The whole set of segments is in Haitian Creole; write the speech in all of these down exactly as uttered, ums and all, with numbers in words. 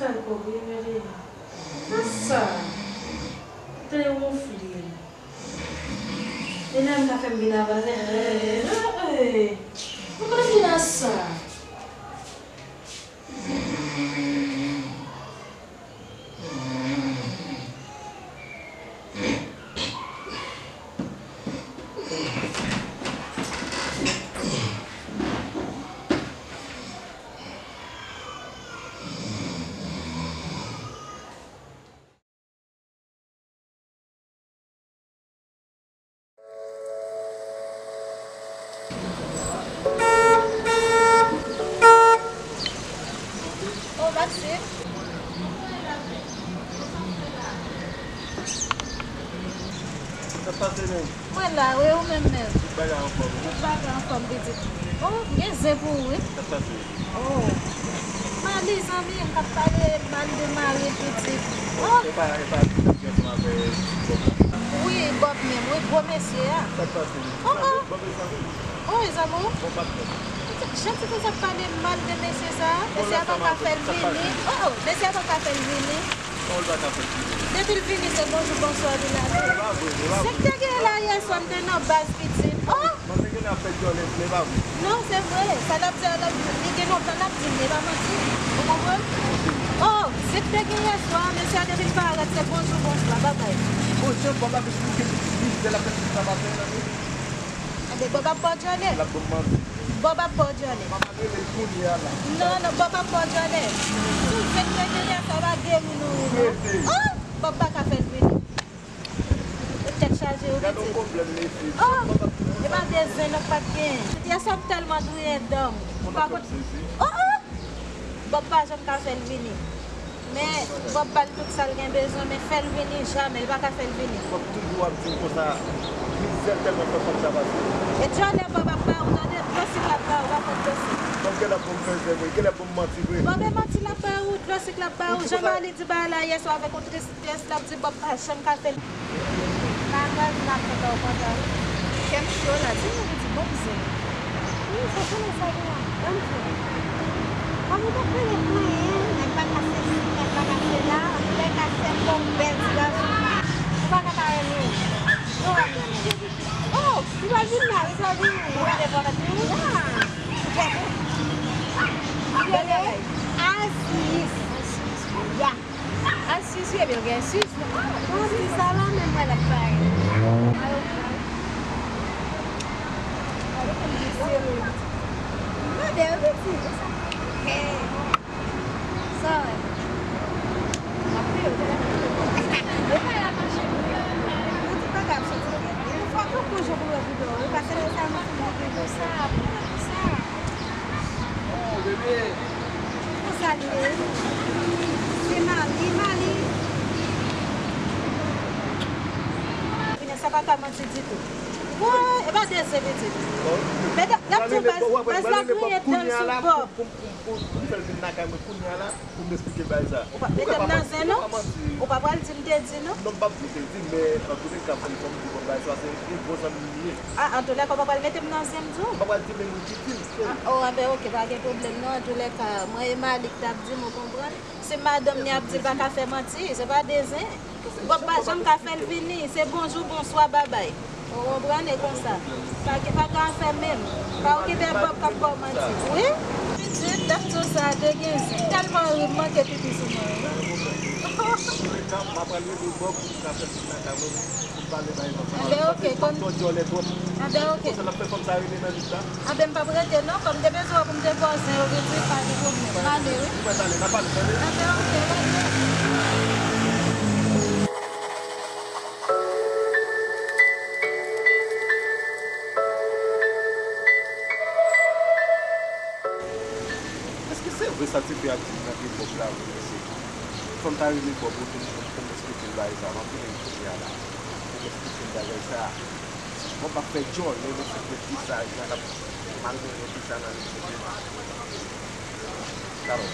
Sa l pwòp, wi, men li. Nan sa. Tande wonfle. Li menm ka fè m vin avansè. Mwen pa vin nan sa. Oh, Maxime. Sa pase menm? Mwen la, wi, ou menm menm? Tout bagay anfòm, wi. Tout bagay anfòm, pitit. Oh, gen zen pou ou, wi. Sa pase? Oh. Mali, zanmi m k ap pale mal de mari pitit. Oh. E pa, e pa pitit ki ansanm avè Bob la? Wi, Bob menm, wi, gwo mesye a. Sa k pase? Oh, oh. Bob e zanmi m. Oh, e zanmi w? Bon, pa twòp. Jan ti fi sa ap pale mal de mesye sa a, mesye a pa ka fè l vini. Oh, oh, mesye a pa ka fè l vini. Kòman l pa ka fè l vini? Depi l vini, se bonjou, bonswa li la. Se pa vre, se pa vre. Sa k te gen la yè swa, m te nan baz pitit. Oh! Mwen te gen ap fè dyòlè, men pa vre. Non, se vre. Sa l ap di a, l ap di, li gen lontan l ap di m, e pa manti. Ou konprann? Oh, se k te gen yè swa, mesye a depi l parèt, se bonjou, bonswa, babay. Bon, jan Bob ap esplike m mizè l ap fè pitit la pa fè nan men. Anben, Bob ap ba w dyòlè. L ap ban m manti. Bob ap ba w dyòlè. M ap rele l kounye a la. Non, non, Bob ap ba w dyòlè. Tou zen k te gen yè swa pa geri nou, wi, non. Rete. Oh! Bob pa ka fè l vini. Tèt chaje, wi, pitit. Gade yon pwoblèm, mesye. Oh! E pa de zen non k pa t genyen. Yè swa m tèlman griyen dan m. Pa kont. Oh, oh! Bob pa janm ka fè l vini. Men, Bob ba l tout sa l gen bezwen, men fè l vini, jamè, li pa ka fè l vini. Bob toujou ap di m konsa, mizè l tèlman fè fanm sa pase. E dyòlè Bob ap ba ou, tande, dlo sik l ap ba ou, pa pran dlo sik. Bob genlè ap ban m fè zèv, vre, genlè ap ban m manti, vre. Bob e manti l ap ba ou, dlo sik l ap ba ou, jan Mali di bagay la yè swa avèk yon tristès, l ap di Bob pa janm ka fè l. Bagay m ap fè w kontan, wi. Kè m cho la, di m, di bon zen. Wi, sa konnen sa gen an. Ban m di w. Kòm ou te konnen plenyen, nèg pa ka sesi, nèg pa ka sela, antoulèka, sèl fè w bèl ti gason. Ou pa ka pa renmen. Non, w ap renmen. Oh, li pa vin la, li pa vin. Ou pa te pwomèt li, wi. Ah. Bèl bagay. Asis. Ya. A sis wi, ebyen, ou gen sis. Bon, di sa la, men mwen l ap pare. Gade, wi, ti. Sa wè. M ap peye w telefòn. Ou pa la mache. Mwen di pa ka ap soti. Fò w konprann jan pou w ap viv la. Ou pa se lè sa, mwen fè m konsa, konsa. Oh, bebe. Konsa li ye. Se Mali, Mali. Sa pa ka manti ditou. Woy, e pa de zen pitit. Medam, n ap di w baz, baz la griyen dan l sou Bob. Pou, pou, pou, pou m fè l vin lakay mwen kounye a la, pou m esplike l bagay sa. Ou pa mete m nan zen non. Ou pa pral di m te di non. Non, m p ap di w te di, men antoulèka, fò m di w bagay sa, se yon bon zanmi m li ye. A, antoulèka, ou pa pral mete m nan zen m di w. M pa pral di menm wi, pitit. A, o, anben, oke, pa gen pwoblèm non. Antoulèka, mwen e Malik t ap di m, ou konprann? Se madanm li ap di l pa ka fè manti, se pa de zen. Bob pa janm ka fè l vini, se bonjou, bonswa, babay. Ou konprann, e konsa. Pa gen, pa gen afè menm. Pa okipe Bob k ap ba w manti. Wi? Pitit, t ap di w sa, te gen zen. Tèlman ri, m manke pipi sou mwen. M ap pral rele Bob pou l ka fè pitit lakay mwen. Anben, oke, konn. Anben, oke. Anben, m p ap rete non, kòm m te bezwen w pou m te ba w zen yo, vin di pa gen pwoblèm. M ale, wi. Anben, oke, oke. Èske se vre sa tifi a ap di nan pye Bob la, vre, mesye? Fò m ta rele Bob, wi, pou m, pou m esplike l bagay sa, m ap rele l kounye a la. Pou m esplike l bagay sa. Mwen p ap fè djòlè, mwen se fè visaj la k ap malmennen tout sa nan lespri m. Talè.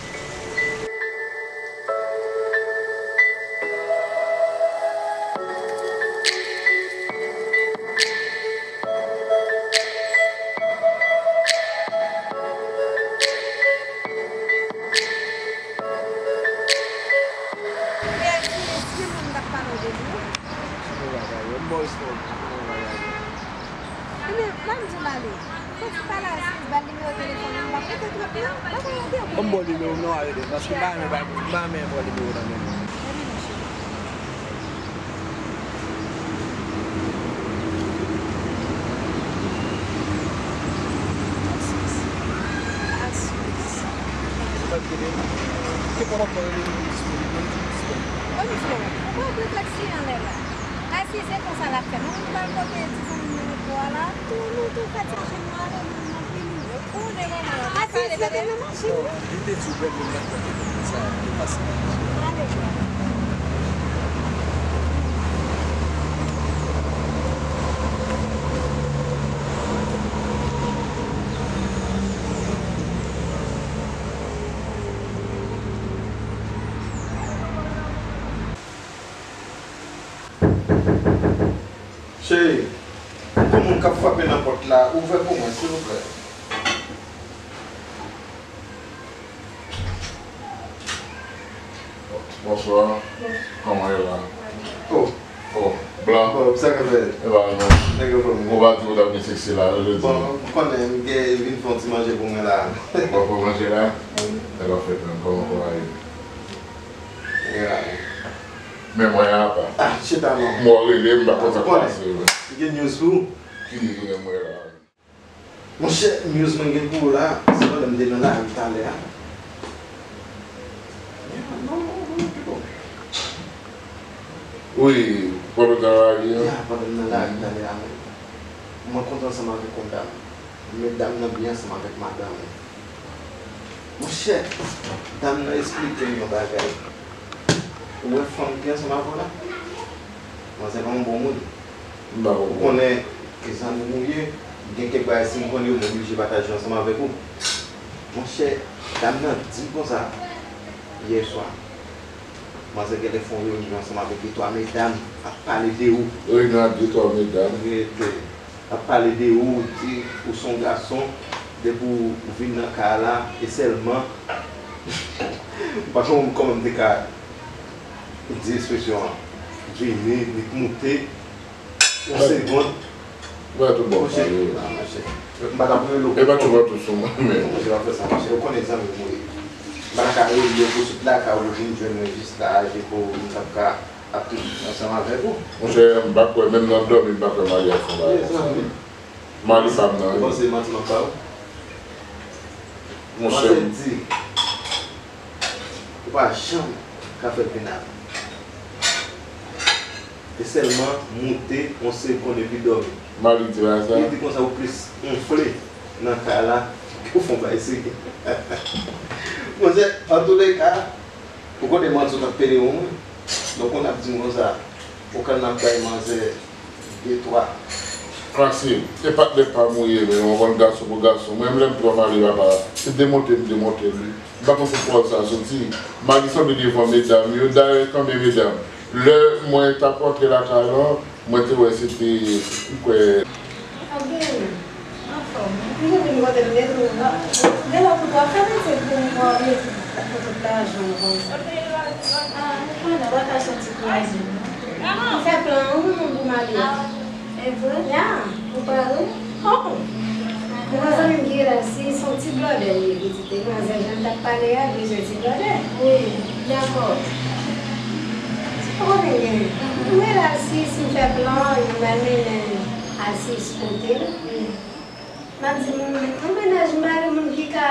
Ban m ba w nimewo m nan, w a rele m, paske m pa renmen bay moun, m pa renmen pran nimewo nan men moun. Ki pwòp ap rele nou disponib, nou di disponib. Mwen di frè, ou pran taksi anlè la. Asize konsa l ap fè. Mwen menm m pral pote ti zanmi m nan metwo a la. Tou nou tou fè ti jenou ale, nou nan fini. Ou konnen manman l ap pale, pale nan machin. Li te di w bèl moun nan kote konsa, li pase nan machin. Ale. Cheri, gen moun k ap frape nan pòt la, ouvè pou mwen, silvouplè. Bonswa. Kòman ye la? Oh. Oh, blan. Oh, sa k ap fèt? E pa non. Nèg anfòm. Ou pa di w t ap vin seksi la, jodi. Bon, ou konnen, m gen vin fè yon ti manje pou mwen la. Ou pa fè manje la? Nèg ap fèt menm, kòman kò a ye? Men mwen apa. Ah, chita non. Mwen rele, m pa konn sa k pase. Gen news pou ou. Ki news ou gen mwen la? Monchè, news mwen gen pou ou la, se pandan m te nan lari talè a. Ya, non, non, non, pito. Wi, pandan w nan lari an. Ya, pandan m nan lari talè a, mwen, mwen kontre ansanm avèk yon dam. Medam nan byen ansanm avèk madanm li. Monchè, dam nan esplike m yon bagay. Ou wè fanm ki ansanm avè w la? Manzè pa yon bon moun. Ou konnen ki zanmi m ou ye, gen kèk bagay si m konnen yo, m oblije pataje ansanm avèk ou. Monchè, dam nan di m konsa, yè swa, manzè genlè fè yon reyinyon ansanm avèk de twa medam ap pale de ou. Reyinyon ak de twa medam. Rete. Ap pale de ou, di ou se yon gason, depi w vin nan kay la, e sèlman, m pa konn kòman m te ka di ekspresyon an, vini, li moute, yon segonn. Mwen tou bon. Monchè, ah, monchè. M pa t ap rele w. E pa tou bon tou sou mwen menm. Monchè, pa fè sa, monchè. Ou konnen zanmi m ou ye. M pa ta ka rele w pou sot lakay ou vin jwenn mwen jis la, epi pou m t ap ka ap tout ansanm avèk ou. Monchè, m pa kwè, menm nan dòmi, m pa kwè maryaj se yon bagay konsa. Mezanmi. Mari pa m nan, wi. Ou panse manti m ap ba ou? Monchè. Mwen te di, ou pa janm ka fè l penal. E sèlman moute yon segonn epi dòmi. Mari di bagay sa. Li di konsa ou plis wonfle nan kay la ke w fè yon bagay serye. Monchè, antouleka, ou konnen manti w t ap pede yon moun. Donk, ou konn ap di m konsa, ou konn ap bay manzè de twa. Fasil. Se patnè pa m ou ye, men yon bon gason pou gason. Mwen, lè m pran mari papa, se demonte m demonte l, wi. M pa konn kot pawòl sa a soti. Mari sanble devan medam yo. Dayè, kanmenm, medam, lè mwen t ap rantre lakay lan, mwen te wè se te, m kwè. Abel, anfòm. M te vin kote m te tou. Gen lòt ou pral fè metye pou m pran metye pou tout lajan konsa. Ah, pandan w pa ka soti pou lajan, non? M fè plan wi, mwen, pou marye. E vre? Ya. Ou pare? Oh! Gen yon zanmi m ki rele Asis, se yon ti blòdè li ye, pitit. E manzè jan l t ap pale a, li se ti blòdè. Wi, dakò. Ou konnen gen. M rele Asis, m fè plan, m al mennen Asis kote l. Wi. M ap di moun, yon mennaj mari moun ki ka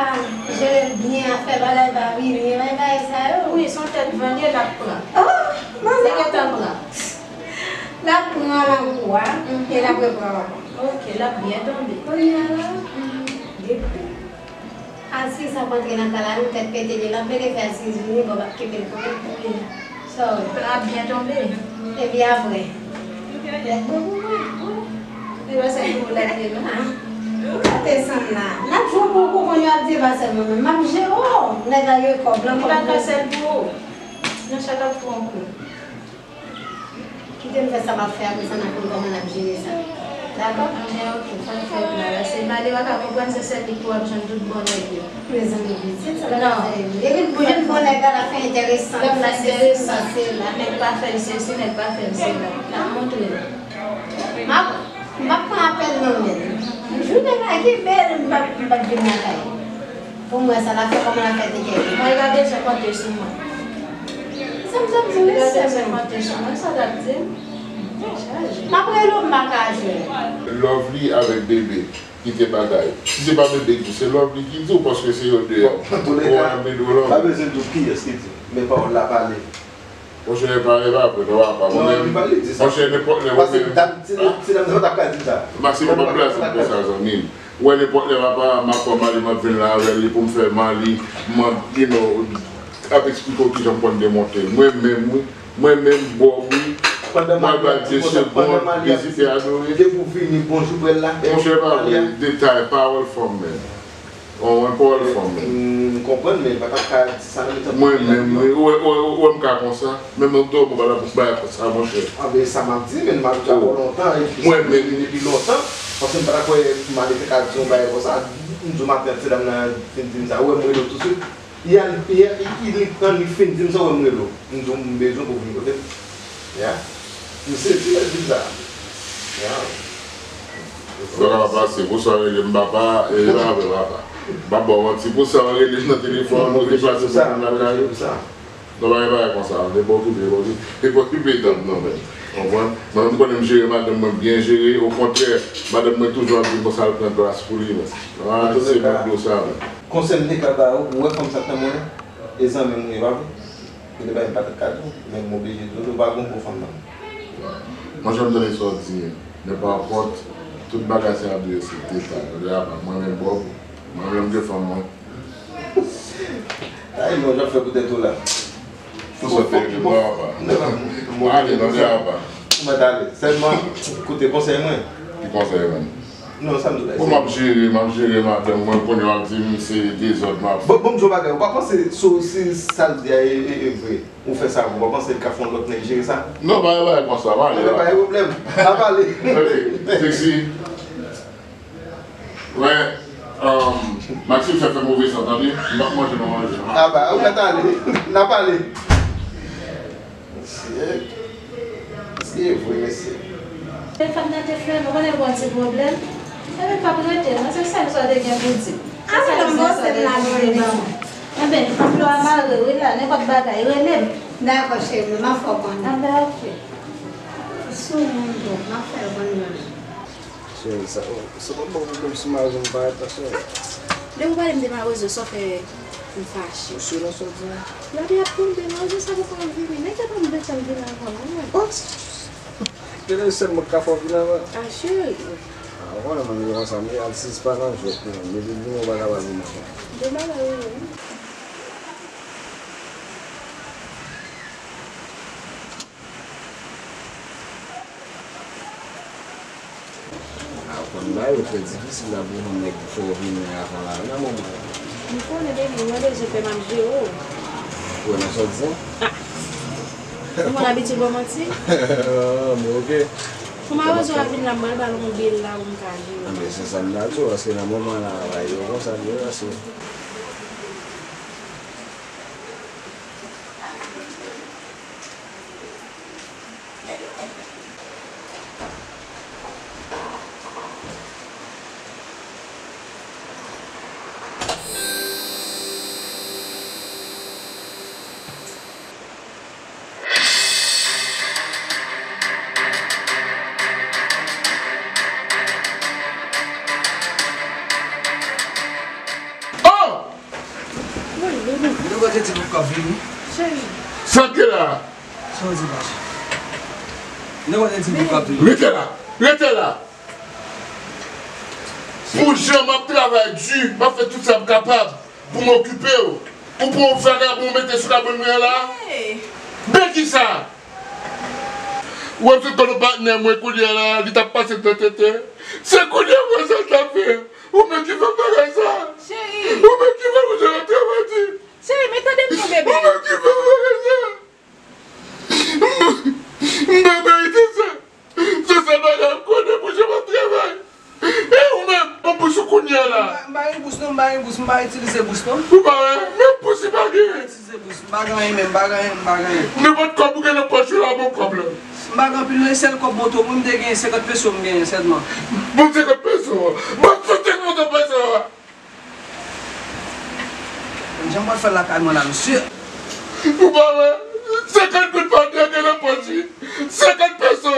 jere l byen, ap fè bagay pa vini, bagay sa yo. Wi, se yon tèt van l ye, l ap pran. Oh! Manzè gentan pran. L ap pran nan kou a, e l ap repran ankò. Ok, l ap byen tonbe. Kounye a la, depi Asis ap antre nan kay la, nou tèt pete, li l ap mete fè Asis vini, bon, m ap kenbe l kanmenm. Wi. Sa w. L ap byen tonbe. Epi apre? Tèt bon pou mwen. Li pa sèl pou ou l ap ye, non? Ou ka desann la. N ap jwe pou ou, pou kounye a ap di pa sèl mwen menm. M ap jere w. Nèg la gen kòb, lan kòb. Li pa ka sèl pou ou. Nan chak ap pran kou. Kite m fè sa m ap fè, apre sa n a konn kòman n ap jere sa. Dakò? Anben, ok, fò n fè pla la. Se malere a ka konprann se sèl li ki w ap jwenn tout bon nèg yo. Mezanmi, pitit, sa pa nan zay li. Epi pou jwenn bon nèg la, l ap fè enteresan. L ap fè enteresan, se la. Nèg pa fè l sesi, nèg pa fè l sela. L ap montre l. M ap, m p ap pran apèl non, men. Jounen la ki bèl, m p ap, m p ap vin lakay. Pou m wè sa l ap fè, kòman l ap fè te kèk. Mwen, li pa bezwen konte sou mwen. Sa m t ap di, li pa bezwen konte sou mwen, sa w t ap di m? Tèt chaje. M ap rele w, m pa ka jwenn. Lovely avèk Bebe ki te bagay. Si se pa Bebe ki di, se Lovely ki di w, paske se yo de. Bon, antouleka, pa bezwen di w kiyès ki di w, men pawòl la pale. Monchè, e pa, e pa vre, non, apa. Mwen menm, monchè, nenpòt lè, mwen menm. Paske dam, ti, ti dam nan pa t ap ka di m sa. Maksimo, pa blaze m konsa, zanmi m. Ou wè, nenpòt lè, papa, m ap pran mari, m ap vin la avè li pou m fè mari, m ap, you know, ap eksplike w kijan m konn demonte l. Mwen menm, wi. Mwen menm, Bob, wi. Mwen ba l de segonn, Dezi te adore. Depi w vini, bonjou, bwè l la. Monchè, pa vre, detay, pawòl fanm, men. Bon, mwen pawòl fanm, men. M konprann, men m pa t ap ka di sa nan mitan. Mwen menm, wi, ou wè, ou wè, ou wè m ka konsa. Menm nan dòmi, ou pa ta pou bay konsa, monchè. A, men sa m ap di, men m abitye avè w lontan, epi sa vini depi lontan. Paske m pa ta kwè m ale te ka di yon bagay konsa. M di w maten an, ti dam nan fin di m sa, ou wè m rele w touswit. Yè, yè, li, li, li fin di m sa, ou wè m rele w. M di w m bezwen pou w vin kote m. Ya. M sezi lè l di m sa. Ya. Sa ka pase, pou sa w rele m papa, e, e pa vre papa. M pa ba w manti, pou sa w rele m nan telefòn, ou deplase pou vin lakay ou. Non, pa gen bagay konsa, e pa okipe, e pa okipe, e pa okipe dam nan, men. Konprann? Mwen menm, m konnen m jere madanm mwen byen jere, okontrè, madanm mwen toujou ap di m konsa, l pran glas pou li, men. Ah, se bon dlo sa, men. Konsèy m te ka ba ou, ou wè fanm sa k nan men w, e zanmi m ou ye, pa vre? Gen de bagay m pa t ka di w, men m oblije di w, ou pa gen gwo fanm nan. Mwen, janm tande sa w di, men pa kont, tout bagay sa ap dwe se detay. Tande apa, mwen menm Bob, mwen menm gen fanm mwen. Ay, non, jan fè poutèt ou la. Pou sa te vin bò apa. Ale, tande apa. Ou mèt ale. Sèlman, koute konsèy mwen. Ki konsèy mwen? Non, sa m di w la. Bon, m ap jere, m ap jere madanm mwen, kounye a w ap di m se dezòd m ap fè. Bon, bon, m di w yon bagay, ou pa panse si, si sa l di a e, e, e vre, ou fè sa vre, ou pa panse l ka fè yon lòt nèg jere sa? Non, pa gen bagay konsa, pa ale la. Pa gen pwoblèm. N ap ale. Ok, Sexy. Wè, um, Maxime fè fè move san, tande? M p ap manje, m ap manje. A ba, ou mèt ale. N ap ale. Mesye. Mesye vre, mesye. Telefòn nan te flennen, ou konnen l gon ti pwoblèm. Epi l p ap rete, non, se sèl sa w te gen pou di. A, se sèl sa w te gen pou di ban mwen. Enben, dlo a mare wi la, nenpòt bagay, rele m. Dakò, cheri, m ap fè w konnen. Enben, ok. Sou moun tou, m ap fè l konnen. Cheri, sa, sa p ap ba w pwoblèm si mawozo m parèt la, cheri? Depi w pale m de mawozo, sa w fè m fache? Ou si nan sa w di a? Lapli ap tonbe, mawozo sa poko vini. Nèg la pa menm gen tan vin avan, non. Oh! Genlè se sèl mwen k ka fè w vin avan. A, cheri. A, ou konnen mwen menm konsa, m atis pa nan jwèt, non. Depi m vini, ou pa ka pa vin avan. Gen bagay ou ye, wi. A, ou konn bagay yo trè difisil la pou yon nèg fè w vini avan la, nan moman la. M konnen, baby, mwen bezwen pè m ap jere w. Ou wè nan sa w di a? A! Ou konn abitye ban manti? A, men ok. Pou mawozo a vin la, m pral ba l yon bil la pou m ka jere. A, men se sa m ta di w, paske nan moman la, bagay yo konsa l ye, paske Oh! Mwen, mwen, mwen. Mwen, mwen, mwen, mwen. Cheri. Sa k gen la? Sa w di, baz? Mwen, mwen, mwen, mwen. Rete la! Rete la! Pou jan m ap travay di, m ap fè tout sa m kapab pou m okipe w. Ou pran yon vagabon ou mete sou kabann mwen an la? Hey! Ben kisa? Ou wè m sot konn yon patnè mwen kounye a la, li t ap pase nan tenten. Se kounye a m wè sa l t ap fè. Ou menm ki fè m bagay sa? Cheri! Ou menm ki fè m jan m ap travay di? Cheri, men tande m non, bebe. Ou menm ki fè m bagay sa? M pa merite sa. Se sèl bagay m konnen pou jan m ap travay. E ou menm, yon bous ou kounye a la? M pa, m pa gen bous non, m pa gen bous, m pa itilize bous non. Ou pa wè, menm bous li pa gen. M pa itilize bous, m pa gen anyen menm, m pa gen anyen, m pa gen anyen. Nenpòt kòb ou gen nan pòch ou la, bon kòb la. M pa gen anpil non, e sèl kòb moto mwen, m te gen senkant peso m genyen sèlman. Bon senkant peso. Bon senkant peso. Jan m pral fè l lakay mwen la, mesye. Ou pa wè? Senkant goud pa dènye nan pòch wi. Senkant peso.